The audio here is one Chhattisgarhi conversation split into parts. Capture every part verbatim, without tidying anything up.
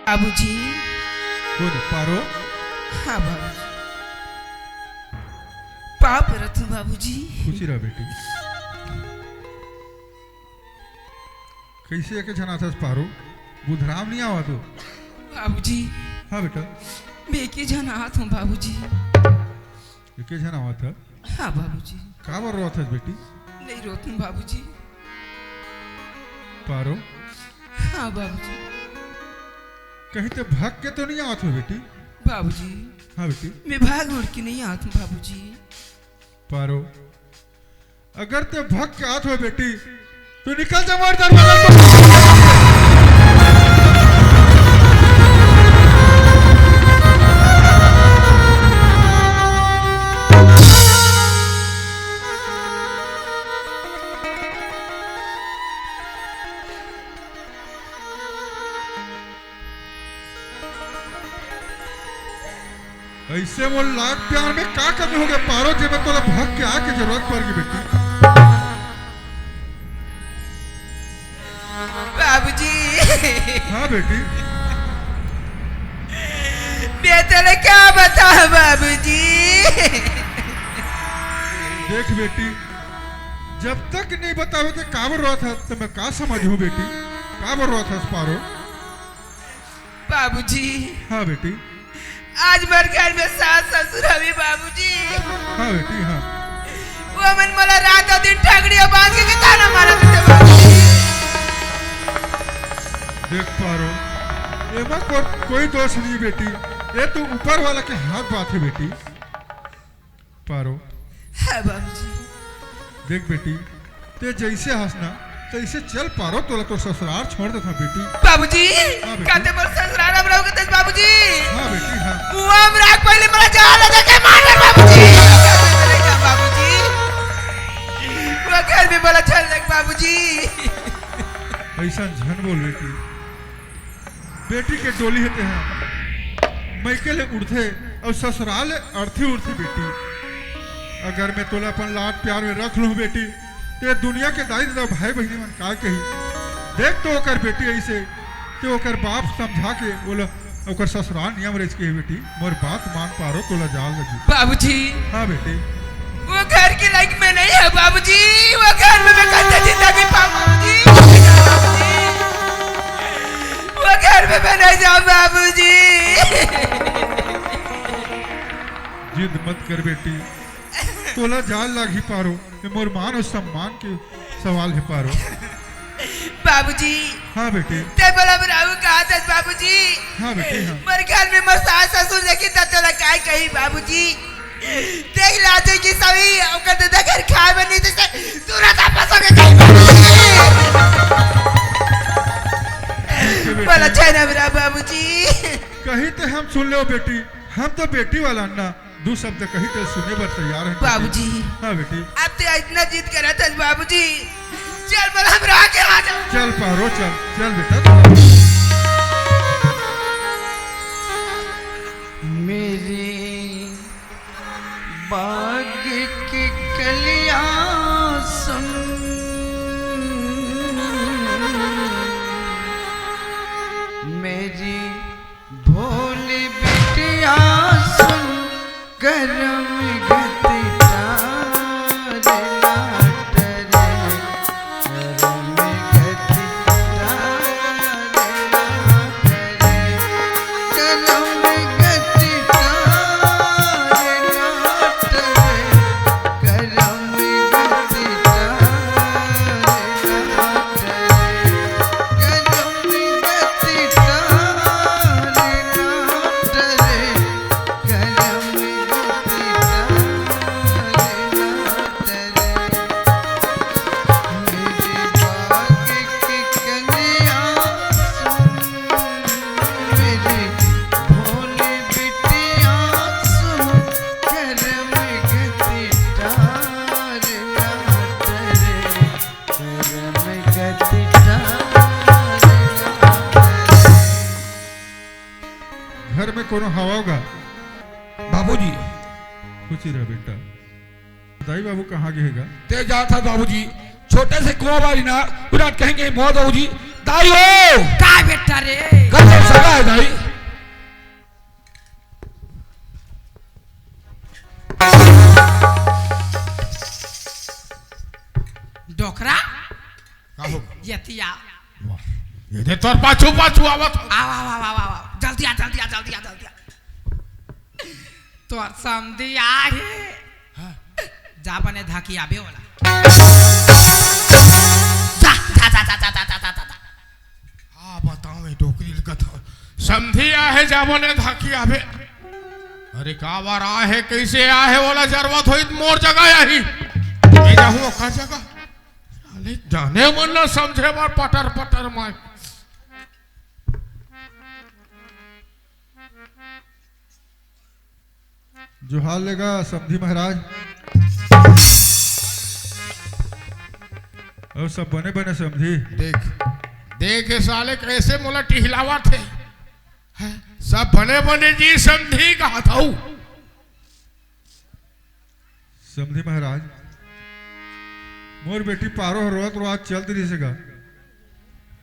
बाबूजी। कोन पारो? हाँ बाबूजी। पाँव परत हूँ बाबूजी। खुशी रह बेटी। कइसे एके झन आथस पारो? बुधराम नइ आवत हो? बाबूजी। हाँ बेटा। मैं एके झन आत हूँ बाबूजी। एके झन आवत हे? हाँ बाबूजी। काबर रोवत हस बेटी? नइ रोवत हूँ बाबूजी। पारो। हाँ बाबूजी। कहीं ते भग के तो नइ आवत हो बेटी? बाबूजी। हाँ बेटी। मैं भाग उड़ के नइ आवत हूँ बाबूजी। पारो, अगर ते भग के आत हो बेटी, तो निकल जा मोर दरवाजा से। अइसे मोर लाड प्यार में का कमी होगे पारो, जेमे तोला भग के आके जरूरत पड़ गे बेटी? बाबूजी। हाँ बेटी। मैं तोला का बतावं बाबूजी? देख बेटी, जब तक नइ बताबे ते काबर रोवत हस, त मैं का समझहूँ बेटी? काबर रोवत हस पारो? बाबूजी। हाँ बेटी। आज मोर घर में सास ससुर हवे बाबूजी। हाँ बेटी, हाँ। वो मन मोला रात अउ दिन ठगड़िया बांध के ताना मारत हे बाबूजी। देख पारो, एमा को-, कोई दोष नइ बेटी, ये तो ऊपर वाला के हाथ बात हे बेटी। पारो। हाँ बाबूजी। देख बेटी, ते जइसे हस ना, तइसे चल पारो, तोला तोर ससुरार छोड़ देथंव बेटी। बाबूजी, हाँ बेटी। का ते मोर ससुरार अब रहोगे तेज बाबूजी? हाँ बेटी, हाँ। वो अब राख पहले मोला जाल लगा के मार दे बाबूजी। बाबूजी, वो घर में मोला छोड़ दे बाबूजी। अइसन झन बोल बेटी। बेटी के डोली हे तेहा, मइके ले उड़थे अउ ससुराल ले अड़थे उड़थे बेटी। अगर मैं तोला अपन लाड प्यार में रख लूँ बेटी, ते दुनिया के दाई ददा भाई बहिनी मन का कही? देख तो ओकर बेटी अइसे, ते ओकर बाप समझा के ओला ओकर ससुराल नइ आवन देवय बेटी। मोर बात मान पारो, तोला जाल लगी। बाबूजी। हाँ बेटी। वो घर के लायक मैं नइ हंव बाबूजी, वो घर में मैं कतई जिंदा नइ पावंव बाबूजी। वो घर में मैं नइ जावंव बाबूजी। जिद मत कर बेटी, तोला जाल लागही पारो, ये मोर मान अउ सम्मान के सवाल हे पारो। बाबूजी। हाँ बेटी। ते मोला बुरा कहत हस बाबूजी। हाँ बेटी, हाँ। मोर घर में मोर सास ससुर देखही त तोला काय कही बाबूजी? देख लाजे की सभी, ओकर ददा घर खाए बर नइ देवय, तोला त फंसो के कही बाबूजी। ठीक हे बेटी। मोला चैन अब रहा बाबूजी। कही ते हम सुन लेव बेटी, हम तो बेटी वाला ना। दू शब्द कही ते सुने बर तैयार हे बेटी। बाबूजी। हाँ बेटी। अब ते अतना जिद करत हस बाबूजी, चल मोला हमरा के आ जा। चल पारो, चल, चल बेटा। मेरी बाग की कलियां सुन, मेरी भोली बिटिया सुन, करम गति टार ना टरे, करम गति टार ना टरे, करम गति टार ना टरे, करम गति टार ना टरे, करम गति टार ना टरे। घर में कोनो हवय गा? बाबूजी। खुशी रह बेटा। दाई बाबू कहाँ गे हे गा? ते जात हस बाबूजी, छोटे से कुआं बारी ना, विराट कहेंगे मौत बाबूजी, दाई हो। का बेटा रे? कब सगा है दाई? डोकरा? का हो? ये तिया। वाह। ये दे तोर पाछू पाछू आवत हो। आवा, आवा, आवा, आवा, आवा। जल्दी आ, जल्दी आ, जल्दी आ, जल्दी आ। तोर समधी आहे। हाँ। जा बने धाकी आबे ओला। जा, जा, जा। हाँ, बताओ, ये डोकरी ल कथा। समधी आहे, जा बने धाकी आबे। अरे, काबर आहे, कइसे आहे, ओला जरूरत होई त मोर जगह आही। मैं जाहूँ ओकर जगह। साले जाने मन ना समझे बर पटर पटर मार। जोहार लेगा समधी महाराज। अउ सब बने बने समधी। देख, देख ये साले कइसे मोला टिहलावत हे। हैं? सब बने बने जी समधी कहत हऊ। समधी महाराज, मोर बेटी पारो ह रोवत रोवत चल दिस गा।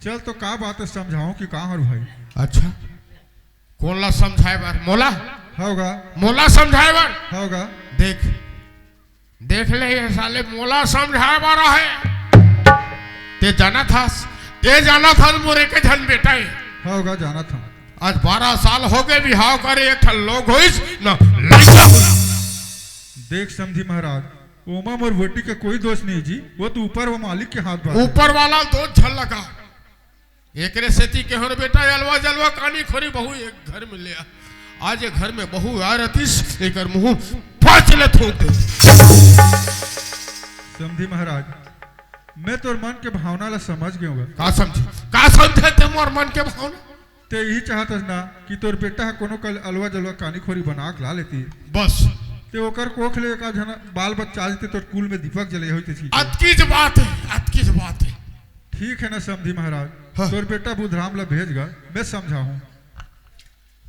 चल तो का बात हे, समझाहूँ कि का हर भाई? अच्छा, कोन ला समझाए बर? मोला? हव गा। मोला समझाए बर? हव गा। देख, देख ले ये साले, मोला समझाए बर आहे। ते जानत हस, ते जानत हस मोर एक झन बेटा हे। हव गा, जानत हंव। आज बारह साल होगे बिहाव करे, एक ठन लोग होइस न लइका होइस। देख समधी महाराज, ओमा मोर बेटी के कोई दोष नहीं जी, वो तो ऊपर वो मालिक के हाथ बात हे। ऊपर वाला दोष झन लगा। एकरे सेती केहेंव रे बेटा, अलवा जलवा कानी खोरी बहू एक घर में ले आ। आज ये घर में बहू आ रहतिस, एकर मुंह फाच ले थूक दे। समधी महाराज, मैं तोर मन के भावना ला समझ गेंव गा। का समझे? का समझे ते मोर मन के भावना? ते इही चाहत हस ना कि तोर बेटा ह कोनो कल अलवा जलवा कानी खोरी बना के ला लेती। बस। ते ओकर कोख ले एक आध झन बाल बच्चा आ जते, तोर कुल में दीपक जले होई ते ठीक हे। अतकीच बात हे, अतकीच बात हे। ठीक हे ना समधी महाराज, हाँ। तोर बेटा बुधराम ला भेज गा, मैं समझाहूँ।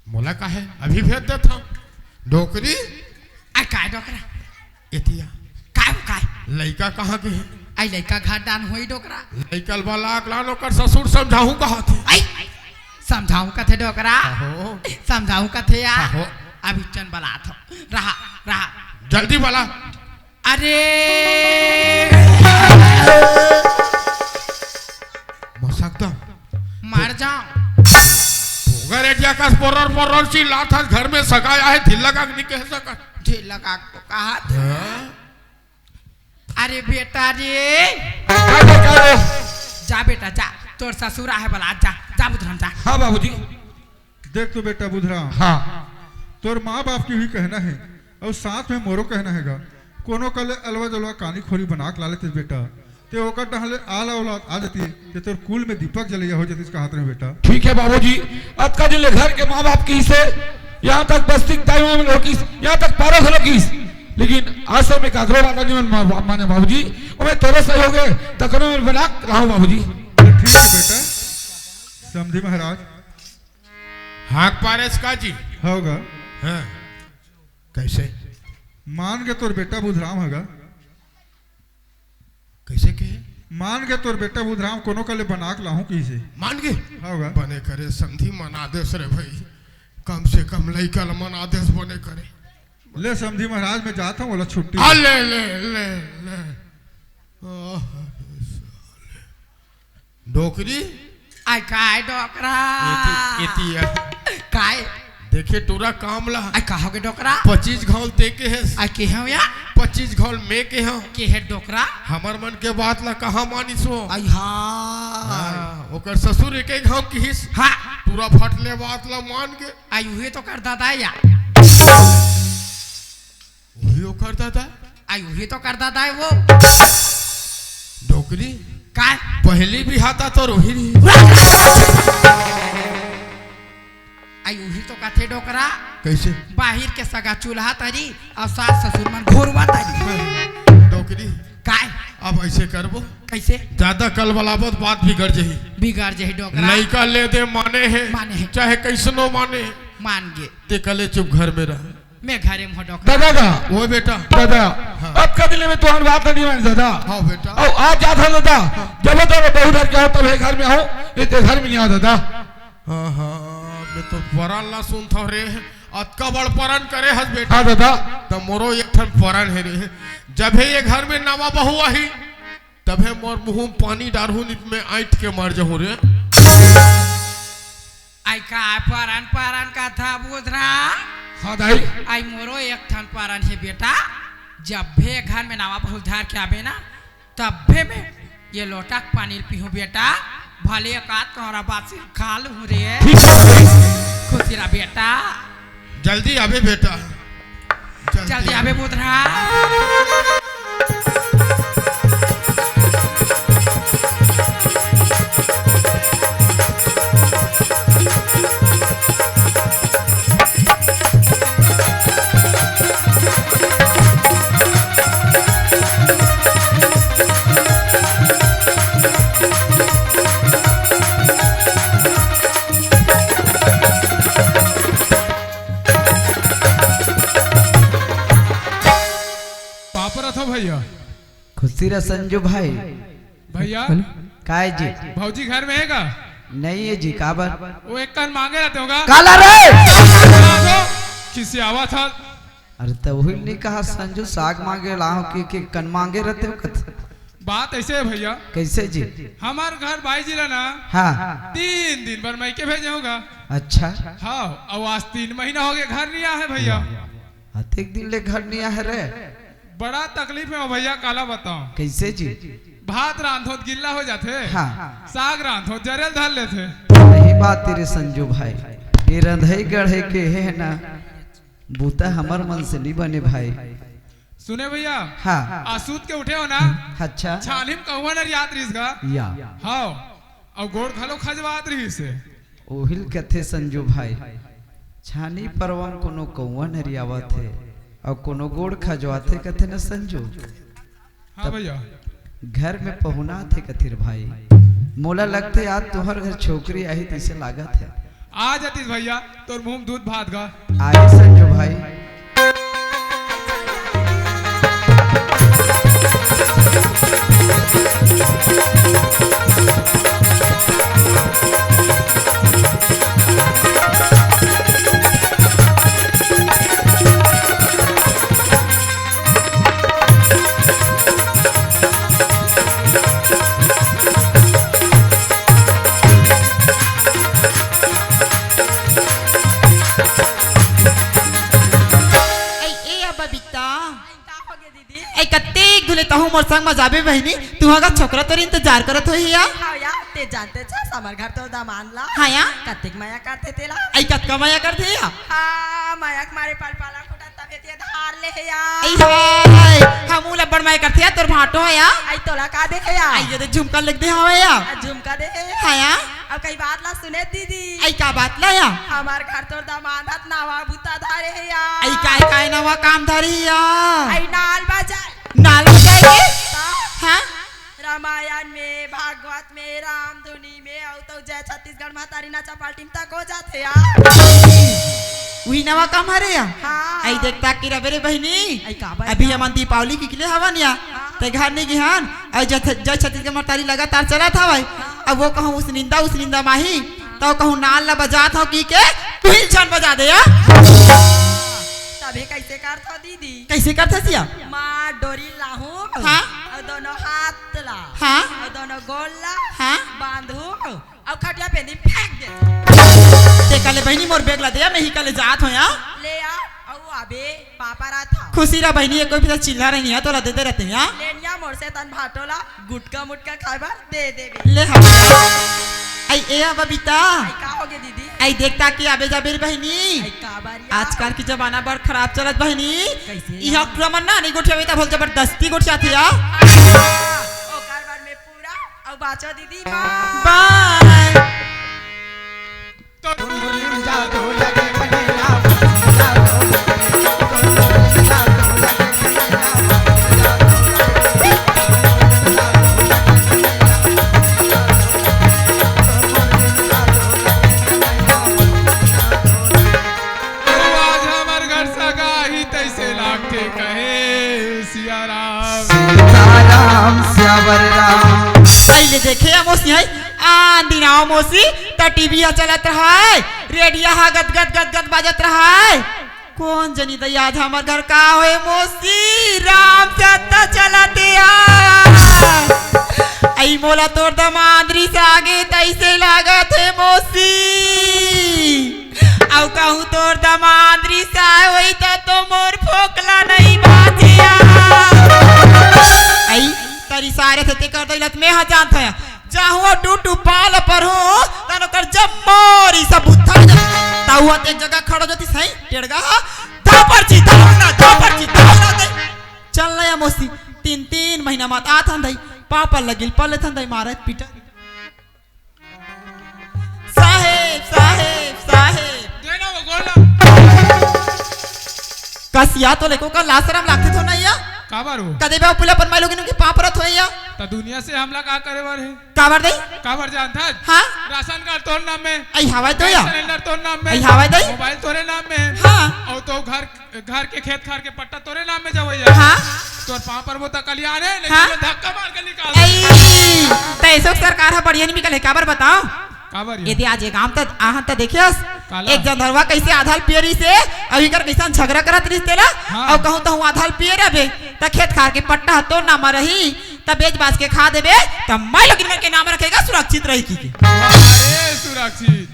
मोला का हे, अभी भेज देत हंव। डोकरी। आ, काय डोकरा? एतिया। काय हो, काय? लइका कहाँ के हे? आई लइका घर दान होई डोकरा। लइका ल बला के लान, ओकर ससुर समझाहूँ कहत हे। आई, समझाहूँ कथे डोकरा। आहो। समझाहूँ कथे यार। आहो। अभी चन बलात हंव। रहा, रहा। जल्दी बला। अरे। मसकदम। मर जाओ। भोगर एटिया कस पोरर पोरर चिल्लात हस, घर में सगा आहे, ढील लगा के नहीं कह सकत। ढील लगा के तो कहा था। हाँ? अरे बेटा रे। का, का, का रे? जा बेटा, जा। तोर ससुर आहे बला, जा। जा बुधराम, जा। हाँ बाबूजी। देख तो बेटा बुधराम, हाँ। तोर माँ बाप के भी कहना हे अउ साथ में मोरो कहना हे गा। कोनो कल अलवा जलवा कानी खोरी बना के ला लेतिस बेटा, ते ओकर डहर ले आला औलाद आ जती, ते तोर कुल में दीपक जलैया हो जतिस कहत रहेंव बेटा। ठीक हे बाबूजी, अतका दिन ले घर के माँ बाप किहिसे, यहाँ तक बस्ती के दाई माँ मन किहिस, यहाँ तक पारो घलो किहिस, लेकिन आज तक मैं काकरो बात नहीं मन-, माने बाबूजी, ओमे तोरो सहयोग हे, तकनो में बना रहो बाबूजी। ठीक हे बेटा, समधी महाराज। हाँक पारेस का जी? हव गा। हाँ। कइसे? मान गे तोर बेटा बुधराम ह गा। कइसे के? मान गे तोर बेटा बुधराम कोनो कले बना के लाहूँ कहिसे। मान गे? हव गा। बने करे समधी मना देस रे भाई। कम से कम लइका ल मना देस बने करे। ले समधी महाराज मैं जात हंव, ओला छुट्टी। आ, ले, ले, ले, ले। आह, साले। डोकरी? आय काय डोकरा? एती, एती आ। काय? देखे टूरा काम ला। आय का होगे डोकरा? पच्चीस घौल ते के हे। आय के हंव या? पच्चीस घौल मैं के हंव। के हे डोकरा? हमर मन के बात ला कहाँ मानिस वो? आय हाय। हाँ, ओकर ससुर एक एक घाव किहिस। हाँ। टूरा फटले बात ला मान गे। आय उहे तो कर दादा या। उही ओकर दादा? आय उही तो कर दादा हे वो। डोकरी? काय? पहली बिहाव त तोर उही रही। आय उही तो कथे डोकरा। कइसे? बाहिर के सगा चूल्हा तरी अउ सास ससुर मन घुरवा तरी। डोकरी? काय? अब अइसे करबो? कइसे? जादा कलबलाबो त बात बिगड़ जही। बिगड़ जही डोकरा। लइका ले दे माने हे। माने हे। चाहे कइसनो माने हे। मान गे। ते कले चुप घर में रह। मैं घरे में हंव डोकरा। दादा गा। ओ बेटा। दादा। हाँ। अब कदले में तोहर बात नहीं मान दादा। हाँ बेटा। अउ आज जात हंव दादा। हाँ। जब तोरे बहू धर के हंव तब हे घर में हंव। ए, ते घर में नहीं आ दादा। हाँ, हाँ, मैं तो परन ला सुनथव रे। अतका बड़ परन करे हस बेटा। हाँ दादा। त मोरो एक ठन परन हे रे। जब हे ये घर में नवा बहू आही, तभे मोर मुंह में पानी डारहूं, नहीं त मैं आंट के मर जाहूं रे। आई का परन परन कथा बुधरा? हाँ दाई। आई मोरो एक ठन परन हे बेटा, जब भी घर में नवा बहू धार के आबे ना, तब भी मैं ये लोटा के पानी पीहूं बेटा, भले एक आध कौरा बासी खा लूं रे। ठीक है दाई। खुशी रह बेटा। जल्दी आबे बेटा, जल्दी जल्दी आबे। आबे बुधरा। पापा रथो भैया। खुशी रह संजू भाई। भैया। काय जी? भौजी घर में हे का? नहीं हे जी, काबर? वो एक कन मांगे रहिथे होगा। काला रे? खिसियावा था। अरे त वही नहीं कहा संजू, साग मांगे लाहूं कि, कि कन मांगे रहिथे हो कथे। बात ऐसे हे भैया। कैसे जी? हमार घर बाई जी ला ना, हाँ। तीन दिन बर मइके भेजे होगा। अच्छा। हाँ, अउ आज तीन महीना होगे घर नहीं आए हे भैया। अतेक दिन ले घर नहीं आए हे रे। बड़ा तकलीफ में हो भैया, काला बताओ। कैसे जी? भात रांधो त गिल्ला हो जाथे। हाँ। साग रांधो त जरेल धर लेथे। सही बात हे रे संजू भाई, ये रंधई गढ़े के हे ना, बूता हमर मन से नहीं बने भाई। सुने भैया, हाँ। आ सूत के उठे हो ना, अच्छा। छानी म कौआ नरियात रहिस गा। या। हाँ, अउ गोड़ घलो खजवात रहिस हे। ओहिल कथे संजू भाई, छानी परवा म कोनो कौआ नरियावत हे, अउ कोनो गोड़ खजवाथे कथे न संजू। हाँ तब भैया। घर में पहुना थे कथिर भाई, मोला लगथे आज तुहर घर छोकरी आही तइसे लागत हे। आ जातिस भैया, तोर मुंह में दूध भात गा। आही संजू भाई। ए, ए, अब बबीता। का हो गे दीदी? ए, कत्तेक धुले तहूँ मोर संग म जाबे बहिनी, तुँहर घर छोकरा तोर इंतजार करत होही या। हाँ या, ते जानते छस, हमर घर तोर दामाद ला। हाँ या। कत्तेक मया करथे तेला। ए, कतका मया करथे या। हाँ, मया के मारे पल पल खुटा तबे ते धार ले हे या। ए, हाय, हमू ला बड़ मया करथे या, तोर भांटो हे या। ए, तोला का दे हे या। ए, ये दे झुमका लेके दे हवे या। आ, झुमका दे हे। हाँ या। अब कई बात ला सुने दीदी। आई का बात ला या? हमार घर तोर दामाद हत नावा बुता धारे हे या। आई काय काय नावा काम धारे हे या? आई नाल बजाए। नाल बजाए के? ता? हाँ? रामायण में, भागवत में, रामधुनी में, अउ तो जय छत्तीसगढ़ महतारी नाचा पार्टी में तक हो जाथे या। उही नवा काम हरे या? हाँ। आई देखता कि रबे रे बहिनी। आई का बात अभी या? हमन दीपावली के निकले हवन या। हाँ। ते घर नहीं गिहन। अउ जय छ-, जय छत्तीसगढ़ महतारी लगातार चलत हवय। हाँ। अब वो कहूँ उसनिंदा, उसनिंदा माही, तो कहूँ नाल ला बजात हव की के, तुही झन बजा दे या। तभे कैसे करथव दीदी? कैसे करथस या? माँ डोरी लाहूँ। हाँ। अउ दोनों हाथ ला। हाँ। अउ दोनों गोल ला। हाँ। बांधूँ। अउ खटिया पे नी फेंक दे। ते कले बहिनी मोर बेग ला दे या, मैं ही कले जात हों या। ले आ, अउ आबे। पापा रहा था। खुशी रहा बहिनी, एको पीसा चिल्ला रही है, तोला देते रहते हैं, हाँ? लेनिया मोर से तन भाटोला, गुटका मुटका खाए बर दे देबे। ले हम। आई ए बबीता। आई का हो गे दीदी? आई देखता कि आबे जाबे रे बहिनी। आई का बारी आ? आजकल की जमाना बड़ खराब चलत बहिनी। कैसे इहा या? पूरा मन ना नहीं गोठियावे ता भल जबरदस्ती गोठियाथे या। आ, ओकर बर में पूरा, अउ बाचो दीदी, बाय। बाय। आज हमर घर सगा ही तैसे लागथे कहे सिया राम। सीताराम, सियावर राम। पहले देखे या मोसी है, आन दिन आव मौसी, त टीवी ह चलत रहय, रेडिया ह गदगद गदगद बाजत रहय। कोन जनी दई आज हमर घर का होय मौसी, राम सत्ता चलत हे यार। अई मोला तोर दमांद रिसा गे तइसे लागत हे मौसी। अउ कहूँ तोर दमांद रिसाय होही त तो मोर फोकला नइ बाजे यार। अई तरी सारे थे तेकर दई ल त मेंहा जानत हंव। जाहूं अउ टूटू पाल परहूं, तन ओकर जम्मो रिसा बुत्था हो जाथे। तहूं ह त एक जगह खड़ा हो जातिस, सही टेड़गा ह, "धा परची, धा ना, धा परची, धा ना दे।" चल ना या मौसी, तीन, तीन महीना म आथन दई, पापा लगिल पले थन दई, मारत पीटत। साहेब, साहेब, साहेब। दे ना वो गोला। कस या तो लेको का लाज सरम लागथे थो ना या? काबर हो? कदे बे पुला अपन माई लोगिन के पांव परत होय या? त दुनिया से हमला का करे बर हे? काबर दई? काबर जानत हस? हाँ? राशन कार्ड तोर नाम में। अई हवय तो या? गैस सिलेंडर तोर नाम में। अई हवय दई? मोबाइल तोरे नाम में। हाँ। अउ तो घर, घर के खेत खार के पट्टा तोरे नाम में जावय या। हाँ। तोर पांव परबो त कल्याण हे, नहीं हाँ? तो धक्का मार के निकाल दे। अई, त एसो सरकार ह बढ़िया नइ निकले, काबर बताव? काबर ये? एदे आज ये गांव त आहन त देखियस, काला? एक जन धरवा कइसे आधा ल पिए रिहिसे, अउ इकर कइसन झगरा करत रिहिस तेला, हाँ। अउ कहूं तहूं आधा ल पिए रहिबे, त खेत खार के पट्टा ह तोर नाम म रही, त बेच बाच के खा देबे, त माई लोगिन मन के नाम रखे गा सुरक्षित रही कहिके। अरे सुरक्षित।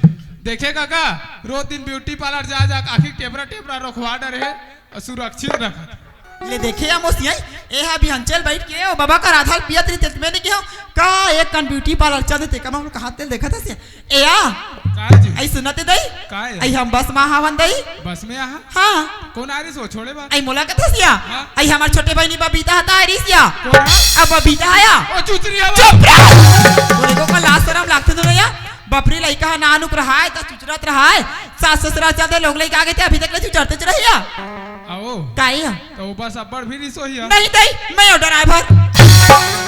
देखे कका, रोज दिन ब्यूटी पार्लर जा जा के आँखी टेपरा टेपरा रोखवा डरे हे, अउ सुरक्षित रखत। ले देखे या मौसी, ए हा बिहंचल बइठ के ओ बबा कर आधा ल पियत रहिस, त मैं नइ केहेंव का एक कन ब्यूटी पार्लर चल देते, कमा कहाँ तेल देखत हस या? ए या, का जी? अई सुनत हे दई? का हे? अई हम बस म हावन दई। बस में आहा? हाँ। कोन आय रिहिस वो छोड़े बर? अई मोला कथस या? हाँ। अई हमर छोटे बहिनी बबीता ह त आय रिहिस या। कोन ह? अब बबीता आय या। ओ चुचरी हवा। चुप रह। तोरे को का लाज सरम लागथे तोला या? बपरी लइका ह नानुक रहय त चुचरत रहय। सास ससुरा चल दे लोग लइका आगे ते अभी तक ले चुचरते च रही या। आओ। का हे? त वो बस अब्बड़ भी रिहिस होही या। नहीं दई, मैं ओ ड्राइवर।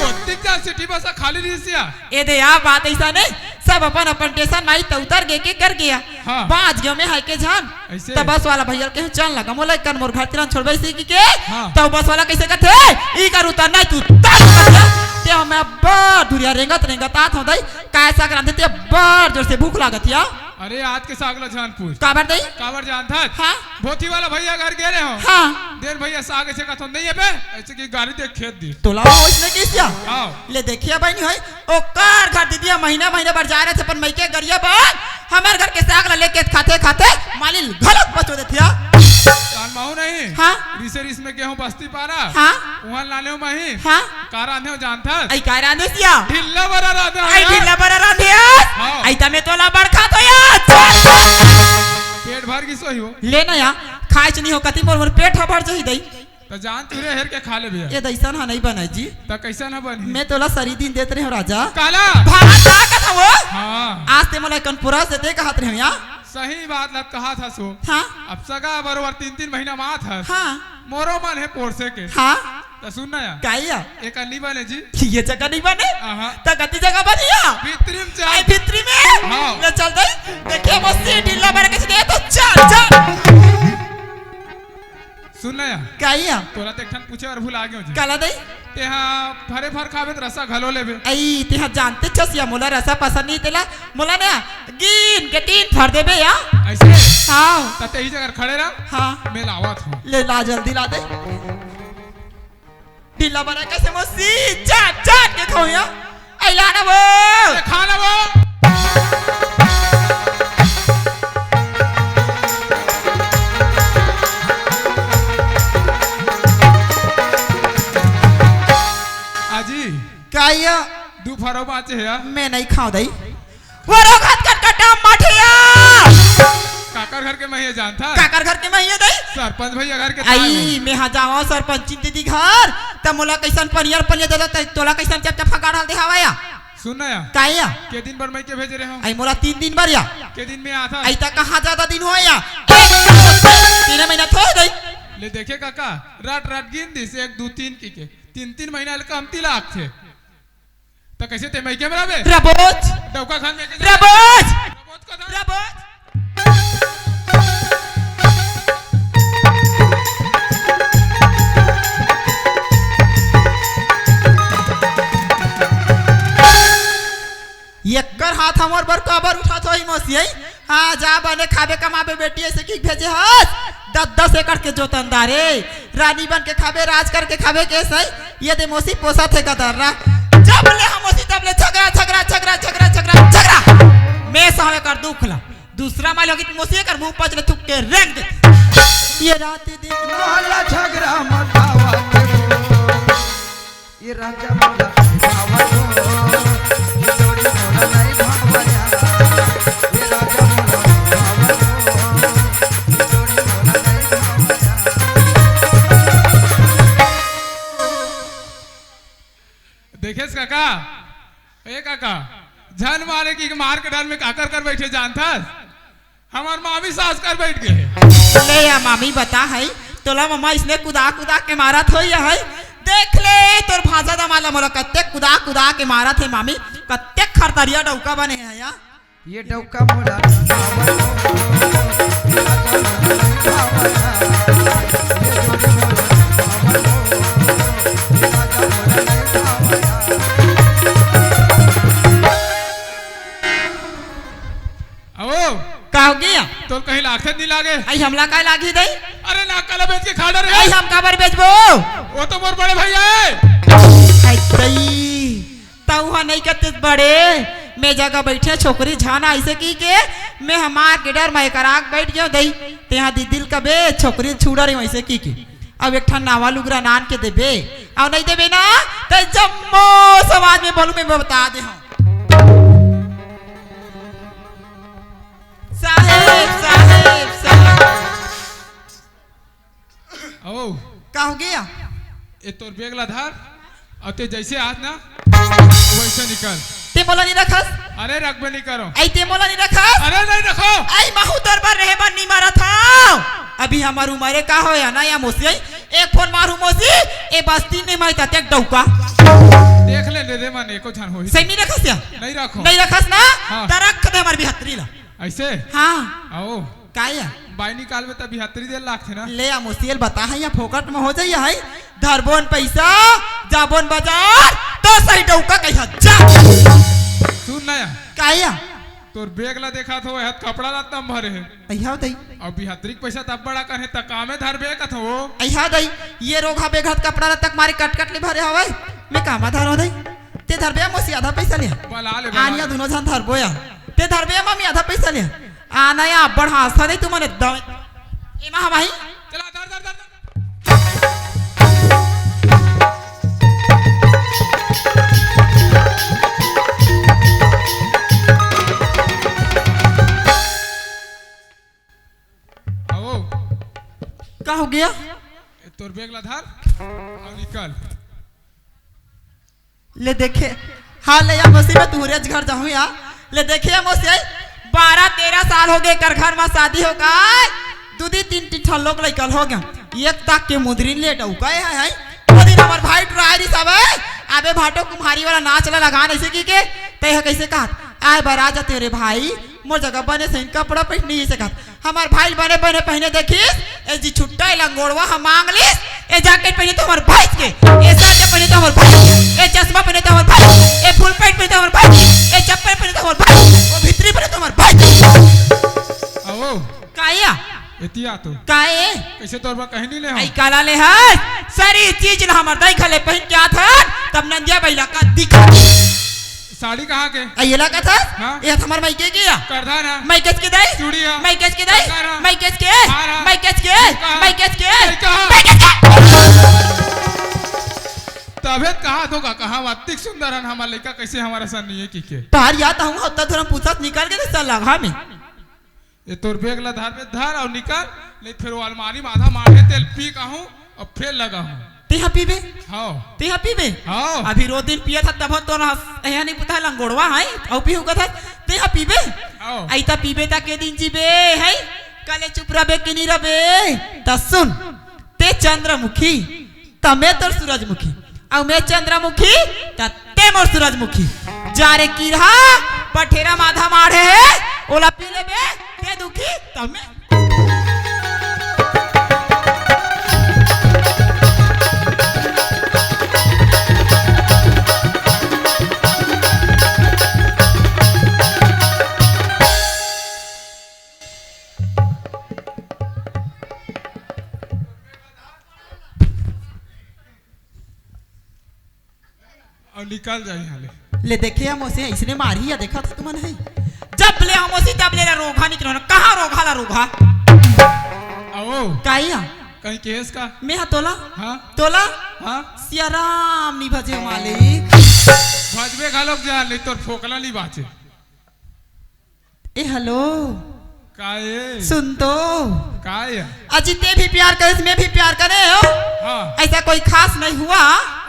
ओतिक जा सिटी बस खाली रिहिस या। एदे या बात अइसन हे, सब अपन अपन टेसन म आय त उतर गे के कर गे या। हाँ। बांच गेंव मैं हाय के झन। अइसे? त बस वाला भइया ल केहेंव चल ना गा, मोला एक कन मोर घर तिरन छोड़बे कहिके। हाँ। त बस वाला कइसे कथे, "इही कर उतर ना, तू उतर।" ते मैं अब्बड़ दुरिहा रेंगत रेंगत आत हंव दई, काय साग रांधे ते अब्बड़ जोर से भूख लागत हे या। अरे आज के साग ल झन पूछ। काबर दई? काबर जानत हस? हाँ। भोथी वाला भइया घर गे रेहेंव। हाँ। देन भइया साग अइसे कथों, "नहीं हे बे," अइसे कहिके गारी दे के खेद दिस। तोला वो अइसने कहिस या? हाँ। ले देखे या बहिनी होय, ओकर घर दीदी ह महीना महीना बर जाय रहिथे अपन मइके गरिया बर, हमर घर के साग ल लेके खाथे खाथे माली ल घलोक बचो देथे या। कान माहू नहीं? हाँ। रिसे रिस में गेहूं बस्ती पारा। हाँ। उहां लाने हो माही। हाँ। का रांधे हो जानत हस? अई का रांधे सिया? ढिल्ला बरा रांधे हो अई यार। ढिल्ला बरा रांधे हस? हाँ। अई त मैं तोला बड़ खात हों यार। पेट भर गिस होही वो। ले ना या, खायच नहीं हो कती मोर, मोर पेट ह भर जही दई। त जान चुरे हेर के खा ले भइया। ए दइसन ह नहीं बनय जी। त कइसन ह बनही? मैं तोला सरी दिन देत रेहेंव राजा। काला? भात का कथा वो? हाँ। आज ते मोला कन पुरस देते कहत रेहेंव या। सही बात ल त कहत हस वो। हाँ। अब सगा बरोबर तीन तीन महीना म आत हस। हाँ। मोरो मन हे पोरसे के। हाँ। त सुन ना या। का या? एक नहीं बने जी। ये जगह नहीं बने? आहा। त कती जगह बनी या? भीतरी में चल। अई भीतरी में? हाँ। ले चल दई। देखे मौसी ढिल्ला बरा कइसे दे तो चल, चल। सुन ना या। का या? तोला तो एक ठन पूछे बर भुला गेंव जी। काला दई? तेहा फरे फर खाबे त रसा घलो लेबे। अई, तेहा जानते छस या मोला रसा पसंद नहीं तेला। मोला ना गिन के तीन फर देबे या। अइसे? हाँ। त तेही जगह खड़े रह। हाँ। मैं लावत हंव। ले ला जल्दी ला दे। ढिल्ला बरा कइसे मौसी चाट चाट के खाहूं या। अई ला ना वो। ए, खा ना वो। आजी। का या? दू फरो बांचे हे या। मैं नहीं खांव दई। वो रोगत कटकटा माठिया। काकर घर के महिया जानत हस? काकर घर के महिया दई? सरपंच भइया घर के। अई, मैं हा जावंव सरपंच दीदी घर, त मोला कइसन पनियर पनियर देला, त तोला कइसन चपचपा गाड़ा देहावय या? सुन ना या। का या? के दिन बर मइके भेजे रेहेंव? अई मोला तीन दिन बर या। के दिन में आथस? अई त कहाँ जादा दिन होय या? तीन महीना थोर दई। ले देखे कका, रट रट गिन दिस, एक, दू, तीन कहिके। तीन, तीन महीना ले कमती लागथे। त कइसे ते मइके में रहबे? रबोज। डौका खान में कइसे रबोज। रबोज का था? रबोज। ये हमर बर काबर उठात होही मौसी, हैं? हाँ, जा बने खाबे कमाबे बेटी, अइसे कहिके भेजे हस। दस दस एकड़ के जोतनदार ए, रानी बन के खाबे, राज करके खाबे, के सही। ये दे मौसी पोसत हे गदर्रा। जब ले हम मौसी तब ले झगरा, झगरा, झगरा, झगरा, झगरा, झगरा। मैं सहवे कर दुख ला। दूसरा माल होगी त मौसी कर मुंह पच ले थुक के रेंग दे। ये रात दिन मोहल्ला झगरा मचावा के हो। ये राजा मोरा नहीं भावा हो, ये जोड़ी मोरा नहीं भावा यार। ये राजा मोरा नहीं भावा हो, ये जोड़ी मोरा नहीं भावा यार। देखेस काका, ए काका, झन मारे कि मार के डर में काकर कर बैठे जानथस? हमर मामी सास कर बैठ गे। ले या मामी बता है, तोला मम्मा इसने कुदा कुदा के मारत होई है। देख ले तोर भांजा दमाला मोला कत्ते कुदा कुदा के मारत हे मामी, कत्ते खरतरिया डौका बने है या। ये डौका मोला आओ। का हो गया? तोर कहीं लागथे नहीं लागे? आई हमला काय लागी दई? अरे ना, कला बेच के खा डरे। आई हम काबर बेचबो? वो तो मोर बड़े भैया है। आई दई, तऊ हा नहीं कहते बड़े, मैं जगह बैठे छोकरी झाना ऐसे की के, मैं हमार के डर मैं कराक बैठ गयो दई। तेहा दीदी ल कबे छोकरी छुड़ा रही ऐसे की के। अब एक ठन नावा लुगरा नान के देबे, अउ नहीं देबे ना, त जम्मो समाज में बोलू मैं बता दे हूँ। साहेब, साहेब, साहेब। ओ। का हो गया? ए तोर बेग ला धर, अउ ते जैसे आज ना, वैसे निकल। ते मोला नहीं रखस? अरे रखबे नहीं करो। आई ते मोला नहीं रखस? अरे नहीं रखो। आई महू तोर बर रहे बर नहीं मारत हूँ। अभी हमार उमर का हो या ना या मौसी, एक फोन मारू मौसी, ए बस्ती नहीं मारता ते डौका। देख ले, दे दे मन, एको झन होही। सही नहीं रखस या? नहीं रखो। नहीं रखस ना? हाँ। त रख दे हमार बिहतरी ला। ऐसे? हाँ। आओ। काय या? बाई निकालबे त बिहतरी दे लागथे ना। ले आ मौसी ल बता है या फोकट में हो जाई है। धरबोन पैसा, जाबोन बाजार, तो सही डौका कहिया जा। सुन ना या। काय या? तोर बेग ला देखा थो, हाथ कपड़ा ला तम भरे है। अइहा दई। अब बिहतरी के पैसा तब बड़ा कहे त कामे धरबे कथो। अइहा दई, ये रोगहा बेग हाथ कपड़ा ला तक मारे कटकट ले भरे हवय। मैं कामा धरो दई। ते धरबे मौसी आधा पैसा ले। बला ले, बला आनिया ले। दोनों झन धरबो या। ते धरबे मम्मी आधा पैसा ले। आना या अब्बड़ हाँसथा दे तुमन एकदम। एमा हमाही। चला, धर, धर, धर, धर। आओ। का हो गया? ए, तोर बेग ला धर अउ निकल। ले देखे, हाँ ले या मौसी, मैं तुहरेच घर जाहूँ या। ले देखे या मौसी, बारह तेरह साल हो गए कर घर में शादी हो गए, दू दी तीन तीन ठन लोग लइकल हो गए। एक तक के मुंदरी ले डौका है, है। वो दिन हमार भाई टुराए रिस अबे, अबे भाटो कुम्हारी वाला नाच ला लगा नहीं सकी के, ते ह कैसे कहत, आए बरा जाते रे भाई, मोर जगह बने सही कपड़ा पहननी ही से कहत। हमार भाई बने बने पहने देखिस, ए जी छुट्टा, ए लंगोड़वा हम मांग लिस, ए जैकेट पहने तो हमार भैंस के, ए शर्ट पहने तो हमार भैंस के, ए चश्मा पहने तो हमार भैंस के, ए फुल पैंट पहने तो हमार भैंस के, ए चप्पल पहने तो हमार भैंस के, ओ भितरी पहने तो हमार भैंस के। आओ। काया? एतिया तो। काए? कैसे तोर बा कहीं नहीं ले हम? आई काला ले हस? सारी चीज ला हमार दाई घले पहन के आथन, तब नंदिया बैला का दिखा। साड़ी कहाँ के? आ, ये ला का था? हाँ? ये हमार मायके के या? करधा ना। मायके के दाई? चूड़िया। मायके के दाई? कंगन ना। मायके के? हार, हार। मायके के? झुमका। मायके के? लइका। मायके के? तभे कहा तो का, कहा अतिक सुंदर हन हमार लइका, कैसे हमारा सन नहीं है की के? तार या तो हूँ हत्ता धर्म पूछत निकल के तो सलाह में। ए तोर बेग ला धरबे धर अउ निकल, नहीं फेर वो अलमारी में आधा माढ़े तेल पी कहूँ अउ फेर लगाहूँ। तेहा पीबे? हाँ। तेहा पीबे? हाँ। अभी रोज दिन पियत हस तभो तो ना हस, एहा नहीं पता है लंगोड़वा है, अउ पीहू कथस, तेहा पीबे? हाँ। अइता पीबे ता के दिन जीबे, है? कले चुप रबे कि नहीं रबे? त सुन, ते चंद्रमुखी, त मैं तोर सूरजमुखी, अउ मैं चंद्रमुखी, त ते मोर सूरजमुखी। जा रे कीरहा, पठेरा माधा माढ़े हे, ओला पी लेबे, ते दुखी, त मैं। अउ निकल जाही हाले। ले देखे या मौसी, अइसने मारही या, देखा था तुमन है। जब ले हम मौसी, तब ले ला रोगहा निकलो ना। कहाँ रोगहा ला रोगहा? आओ। काई हा? कहीं केस का? मैं हा तोला? हाँ। तोला? हाँ। सियाराम नी भजे मालिक। भजबे घलोक जा, नहीं तोर फोकला नी बाचे। ए, हेलो। का ए? सुन तो। का ए? अजी ते भी प्यार करिस, मैं भी प्यार करे हो। हाँ। ऐसा कोई खास नहीं हुआ।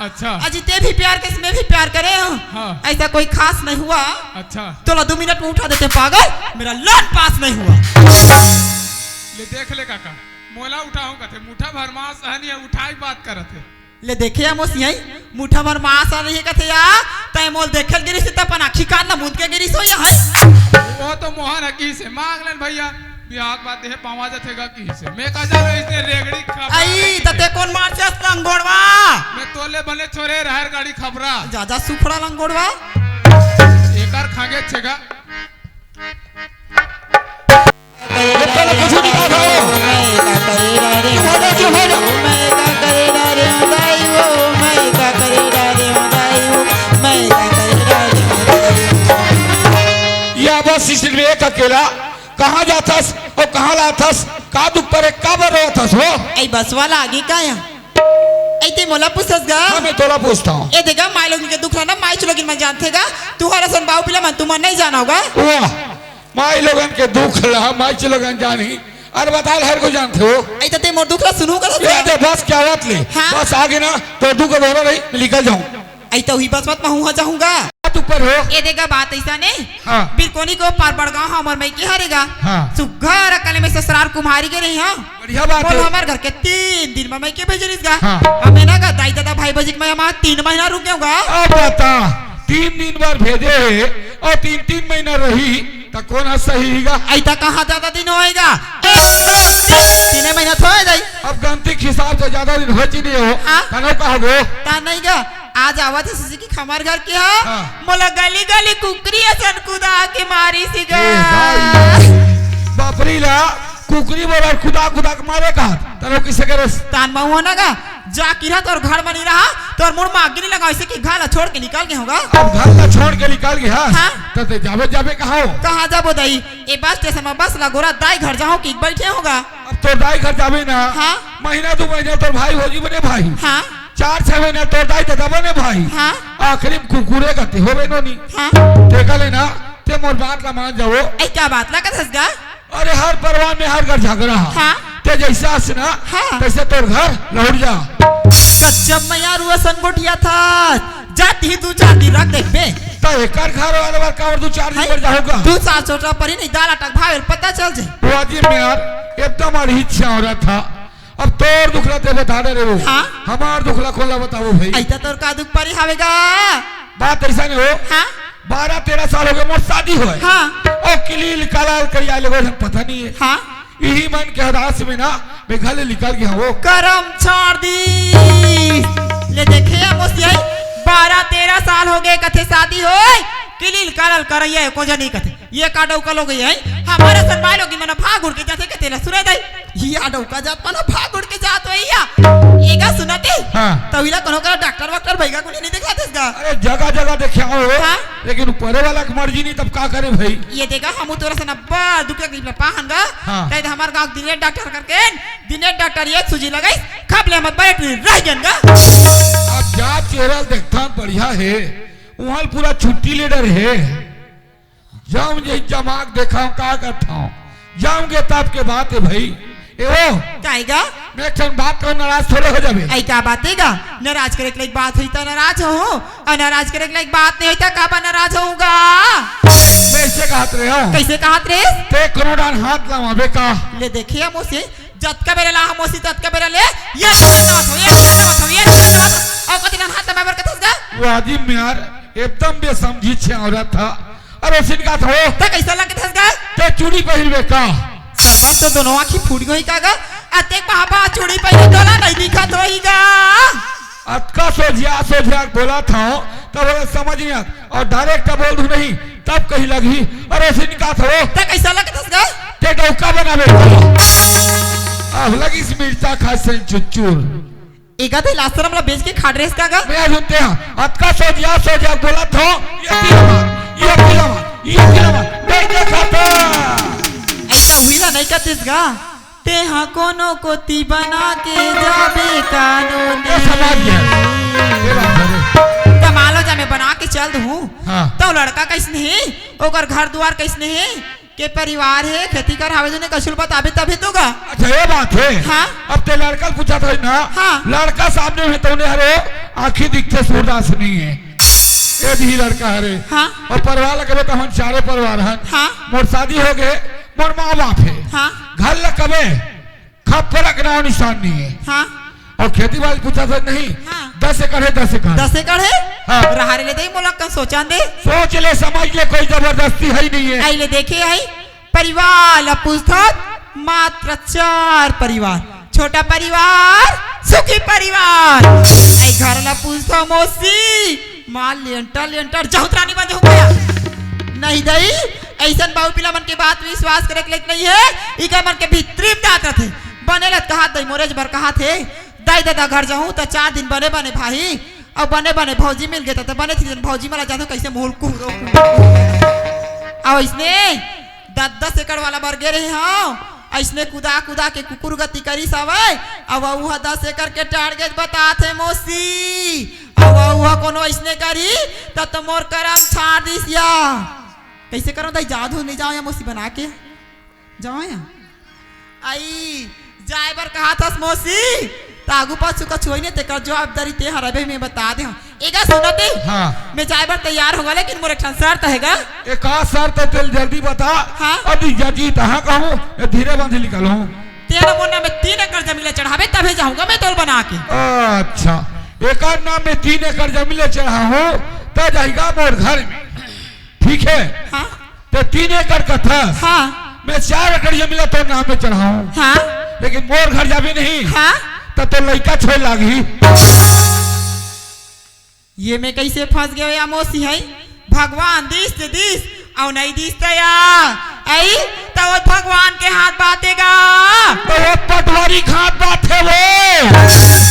अच्छा। अजी ते भी प्यार करिस, मैं भी प्यार करे हो। हाँ। ऐसा कोई खास नहीं हुआ। अच्छा। तोला दो मिनट में उठा देते पागल, मेरा लोन पास नहीं हुआ। ले देख ले काका, मोला उठाऊं कथे, मुठा भर मांस हन या उठाई बात करत हे। ले देखे या मोसी, मुठा भर मांस आ रही है कथे या, तय मोल देखे ल गिरिस त अपन आँखी कान ल मूंद के गिरिस हो या है। वो तो मोहन ह किसे मांग लेन भैया, बिहाव के बाद देहे पावा जथे गा किसे। मैं का जानो इसने रेगड़ी खपरा आई, त ते कोन मार छस लंगोड़वा? मैं तोले बने छोरे रहर गाड़ी खपरा। जा, जा, सुखड़ा लंगोड़वा। एकर खागे छेगा। ये पहले कुछ नहीं कहा था। ये भागा, ये भागा। ये बस स्टेशन में एक अकेला कहाँ जाथस अउ कहाँ लाथस? का दुख पर एक का बर रोथस हो? ए बस वाला आगे का या? ए ते मोला पूछस गा? हाँ, मैं तोला पूछता हूँ। ए देगा, माई लोगिन के दुख ला ना माईच लोगिन मन जानथे गा। तुहर असन बाऊ पिला मन तुमन नहीं जानव गा। वाह, माई लोगन के दुख ला माईच लोगन जानही। अरे बता, हर को जानथे हो। ए त ते मोर दुख ला सुनहू करत ये गा। दे बस क्या बात ले। हाँ। बस आगे ना, तोर दुख रो रही, मैं निकल जाऊँ। ए त उही बस मत महू हा जाहूँ गा। बात ऊपर हो। ए देगा, बात ऐसा नहीं। हाँ। बिरकोनी को पार बड़गांव हमर मइके हरे गा। हाँ। सुग्घर अकन ले मैं ससुरार कुम्हारी गे रही हंव। बढ़िया बात मोला है। हमर घर के तीन दिन म मइके भेज रिस गा। हाँ। हमें ना गा दाई ददा भाई भौजी के मैं हमार तीन महीना रुक गेंव गा। अब बता, तीन दिन बर भेजे हे अउ तीन तीन महीना रही त कोन ह सही ही गा? अइता कहाँ जादा दिन होय गा? एक, दो, तीन, तीने महीना थोय दाई। अब गनती के हिसाब से जादा दिन होय च नहीं हो। हाँ। तनो कहा गो? ता नहीं गा। आज आवत हे सुजी की हमर घर के हा। हाँ। मोला गली गली कुकरी असन कुदा के मारिस गा। ए भाई, बापरी ला कुकरी बर कुदा कुदा के मारे का? तनो किसे करे? तान महुआ ना गा, जा किरा तोर घर म नहीं रहा, तोर मुड़ म आगी नहीं लगा, ऐसे कि घर ला छोड़ के निकल गेंव गा। अब घर ला छोड़ के निकल गे हा? हाँ। त ते जाबे जाबे कहाँ हो? कहाँ जाबो दाई? ए बस स्टेशन म बस ला गोरा दाई घर जाहूँ कि बैठे हंव गा। अब तोर दाई घर जाबे ना, हाँ। महीना दू महीना तोर भाई भौजी बने भाई। हाँ। चार छह महीना तोर दाई ददा बने भाई। हाँ। आखिरी म कुकुरे कथे होबे नोनी। हाँ। तेकर ले ना, ते मोर बात ला मान जाओ। ए, का बात ला कथस गा? अरे हर परिवार में हर घर झगड़ा है। हाँ। ते जैसा हस ना, हाँ। तैसे तोर घर लौट जा। गजब मयारू असन गोठियाथस। जात ही दू चार दिन रख देखबे। त एकर घर वाले बर काबर दू चार दिन हाय। बर जाहूँ गा? दू चार चोटा परी नहीं, दाल आटा भावे ल पता चल जाए। वो अजीब में यार, एकदम अड़ही छावरा था। अब तोर दुख ला ते बता दे रे वो। हाँ। हमार दुख ला कोन ला बताबो भाई? अइता तोर का दुख परी हावे गा? बात ऐसा नहीं हो। हाँ। बारह तेरह साल हो गे मोर शादी होय। हाँ। अउ किलील कलाल करिया ले गोठन पता नहीं है। हाँ। इही मन के हदास में ना मैं घर ले निकल गेंव हो। करम छोड़ दिस। ले देखे या मोसी, बारह तेरह साल हो गे कथे शादी होय, किलील कलाल करइया एको झन नहीं कथे। ये का डौका लोग ये है? हमर असन माई लोगिन मन भाग उड़ के जाथे के तेला सुने दाई। ये डौका जात मन भाग उड़ के जात होही या। एगा सुनते? हाँ। तविला कोनो का डॉक्टर वॉक्टर भइगा कोनी नहीं देखातेस गा? अरे जगह जगह देखे हो। हाँ। लेकिन ऊपरे वाला के मर्जी नहीं, तब का करे भाई? ये देगा, हमू तोरा सन अब्बड़ दुख तकलीफ ला पाहन गा। हाँ। तै हमर गाँव दिनेश डॉक्टर करके, दिनेश डॉक्टर एक सूजी लगाइस, खप ले हमर बड़े टूरी रह गेन गा। अब जा चेहरा देखथन बढ़िया हे, उहाँ पूरा छुट्टी ले डरे हे। जम जे जमाक देखाव का करथव, जम के तब के बात है भाई। ए ओ, काहे गा? मैं एक ठन बात कर नाराज थोड़े हो जाबे। ऐ का बात है गा? नाराज करे के लायक बात होई त नाराज हो, अउ नाराज करे के लायक बात नहीं होई त काबर नाराज होहूँ गा? मैं ऐसे कहत रहे हूँ। कैसे कहत रहे? ते कोनो डान हाथ लमाबे का? ले देखे या मोसी, जतका बेरा ला हम मोसी ततका बेरा ले, ये निकल जावत हो, ये निकल जावत हो, ये निकल जावत हो। अउ कति डान हाथ लमाए बर कथस गा? वो आदमी यार एकदम बेसमझी छे औरत था। अरे सिनका था वो। ते कैसा लगत हस गा? ते चूड़ी पहिरबे का? सरवन तो दोनों आँखी फूट गई का गा? अतेक बाबा चूड़ी पहिरे तोला नहीं दिखत होही गा। अतका सोझिया सोझिया बोला था, तब ओला समझ नहीं आत। अउ डायरेक्ट बोल दूँ नहीं, तब कही लगही, अरे सिनका था वो। ते कैसा लगत हस गा? ते डौका बनाबे का? अब लगिस मिर्चा खाए से चुचुर। एगा दे लास्टर हमला बेच के खा डरेस का गा? मैं आज उठते हैं, अतका सो जिया, सो जिया बोला था, ये पीला मार, ये पीला मार, ये पीला मार, नहीं देखा था। ऐसा हुई ना, नहीं करतीस गा? तेहा कोनो कोती बना के जाबे कानून। ये समाज है। ये बात है। कमालो जा, मैं बना के चल दूँ। हाँ। तो लड़का कइसने हे, ओकर घर दुआर कइसने हे, के परिवार हे, खेती कर हावे, जोने कछु ल बताबे तभे तो गा। अच्छा, ये बात हे। हाँ। अब ते लड़का ल पूछत हस ना। हाँ। लड़का सामने हे तउने हरे, आँखी दिखथे सूरदास नहीं हे। ये भी लड़का हरे। हाँ। अउ परिवार ल कबे त हमन चारे परिवार हन। हाँ। मोर शादी हो गे, मोर माँ बाप हे। हाँ। घर ल कबे खपरा के नाव निशान नहीं हे। हाँ। अउ खेती बाड़ी पूछत हस नहीं। हाँ। दस एकड़ हे, दस एकड़। दस एकड़ हे? हाँ। रहा रे ले दे, मोला कन सोचन दे। सोच ले, समझ ले, कोई जबरदस्ती हे नहीं हे। अई ले देखे हे, परिवार ला पूछथस, मात्र चार परिवार। छोटा परिवार, सुखी परिवार। अई घर ला पूछथस मौसी, माँ लेंटर लेंटर जहुत रानी बन जहूँ का। नहीं दई, अइसन बाऊ पिला मन के बात विश्वास करे के लायक नहीं हे। इकर मन के भीतरी म जात रथे। बने ल त कहाथे दई, मोरेच बर कहाथे। दई ददा घर जाहूँ त चार दिन बने बने भाई, अउ बने बने भौजी मिल गे त, त बने थी दिन भौजी मला जाथों कइसे मोल कुहरो कुहरो। अउ अइसने दस दस एकड़ वाला बर गे रहे हंव, अइसने कुदा कुदा के कुकुर गति करिस हवय, अउ वहू ह दस एकड़ के टारगेट बताथे मौसी, अउ वहू ह कोनो अइसने करही त, त मोर करम छाड़ दिस या। कइसे करंव दई, जाहूँ नहीं जाहूँ या मौसी बना के? जावंव या? अई, जाय बर कहाथस मौसी, त आगू पाछू कछु होही नहीं, तेकर जवाबदारी ते हर अबे मैं बता दे हंव। एगा सुनते? हाँ। मैं जाय बर तैयार हों गा, लेकिन मोर एक ठन शर्त हे गा। ए का शर्त हे, तेला जल्दी बता। हाँ। अभी जजी तहाँ कहूँ, ए धीरे बांधे निकलूँ। तेला मोर नाम में तीन एकड़ जमीन ला चढ़ाबे, तभे जाहूँ गा मैं तोला बना के। अच्छा, एकर नाम में तीन एकड़ जमीन ला चढ़ाहूँ, त जाही गा मोर घर में। ठीक हे? हाँ। त तीन एकड़ कथस। हाँ। मैं चार एकड़ जमीन ला तोर नाम में चढ़ाहूँ। हाँ। लेकिन मोर घर जाबे नहीं। हाँ। त तोर लइका छोए लागही। ये मैं कइसे फंस गेंव या मौसी हई? भगवान दिस त दिस, अउ नहीं दिस त या। अई, त वो भगवान के हाथ बात हे गा। त वो पटवारी के हाथ बात हे वो।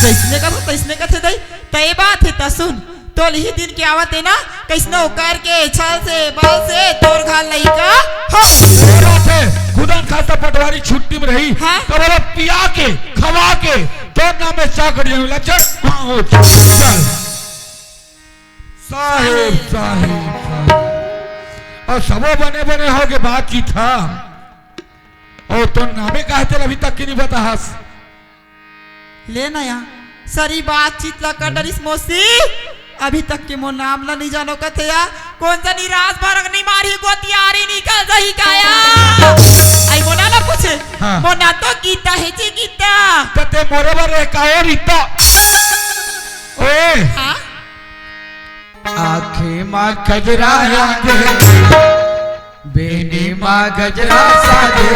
कइसने कबो, कइसने कथे दई? त ये बात हे, त सुन। तोला इही दिन के आवत हे ना, कइसनो करके छल से बल से तोर घर लइका हो। ए बात हे, खुदन खासा पटवारी छुट्टी में रही, हाँ? त बोला पिया के, खवा के, तोर नाम में चाकरी जमीन ला चढ़, हाँ, हो, चल। साहेब, साहेब, साहेब। अउ सबो बने बने होगे बातचीत, हाँ। अउ तोर नामे काहे तेला अभी तक के नहीं बताहस? ले ना या, सरी बातचीत ला कर डरिस मौसी, अभी तक के मोर नाम ला नहीं जानो कथे या, कोन सा निराश भरक नहीं मारी गोतियारी निकल जाही का या। अई मोर नाम ला पूछे, हाँ। मोर नाम तो गीता हे जी, गीता। त ते मोरे बर रहे का ओ रीता? ओए। हाँ? आँखी मा कजरा आगे, बेनी मा गजरा साजे,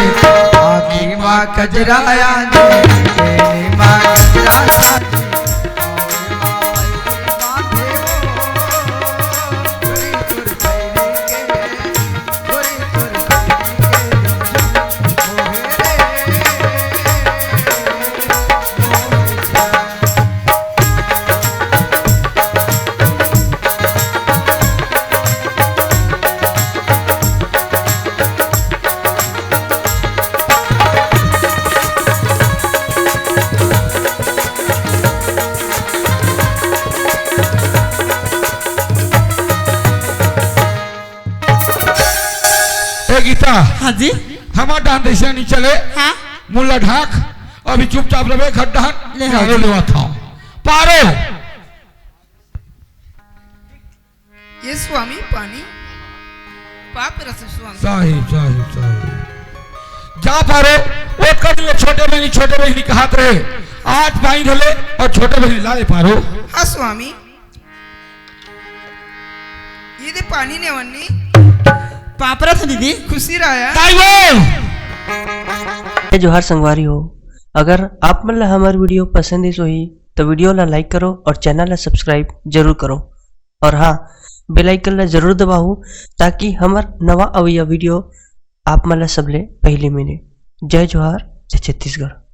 आँखी मा कजरा आगे, बेनी मा गजरा साजे। ए गीता, हाँ जी। हमर डाहन दइसे नहीं चले। हाँ। मुँह ला ढाँक, अभी चुपचाप रहे, घर डाहन ले हाँ झाड़ू जी। लेवा था। पारो। ये स्वामी पानी, पाप रस स्वामी। साहेब, साहेब, साहेब। जा पारो, ओतका दिन ले छोटे बहिनी, छोटे बहिनी कहत रहे, आज पानी धले अउ छोटे बहिनी ला ले पारो। हाँ स्वामी। ये दे पानी नेवन्नी। पाप रस दीदी। खुशी रहा। ताई वो। जय जोहार संगवारी हो, अगर आप मन ला हमर video पसंद आइस होही, त video ला like करो अउ channel ला subscribe जरूर करो। अउ हाँ, bell icon ला जरूर दबाहू, ताकि हमर नवा अवइया video आप मन ला सबले पहिली मिले। जय जोहार, जय छत्तीसगढ़।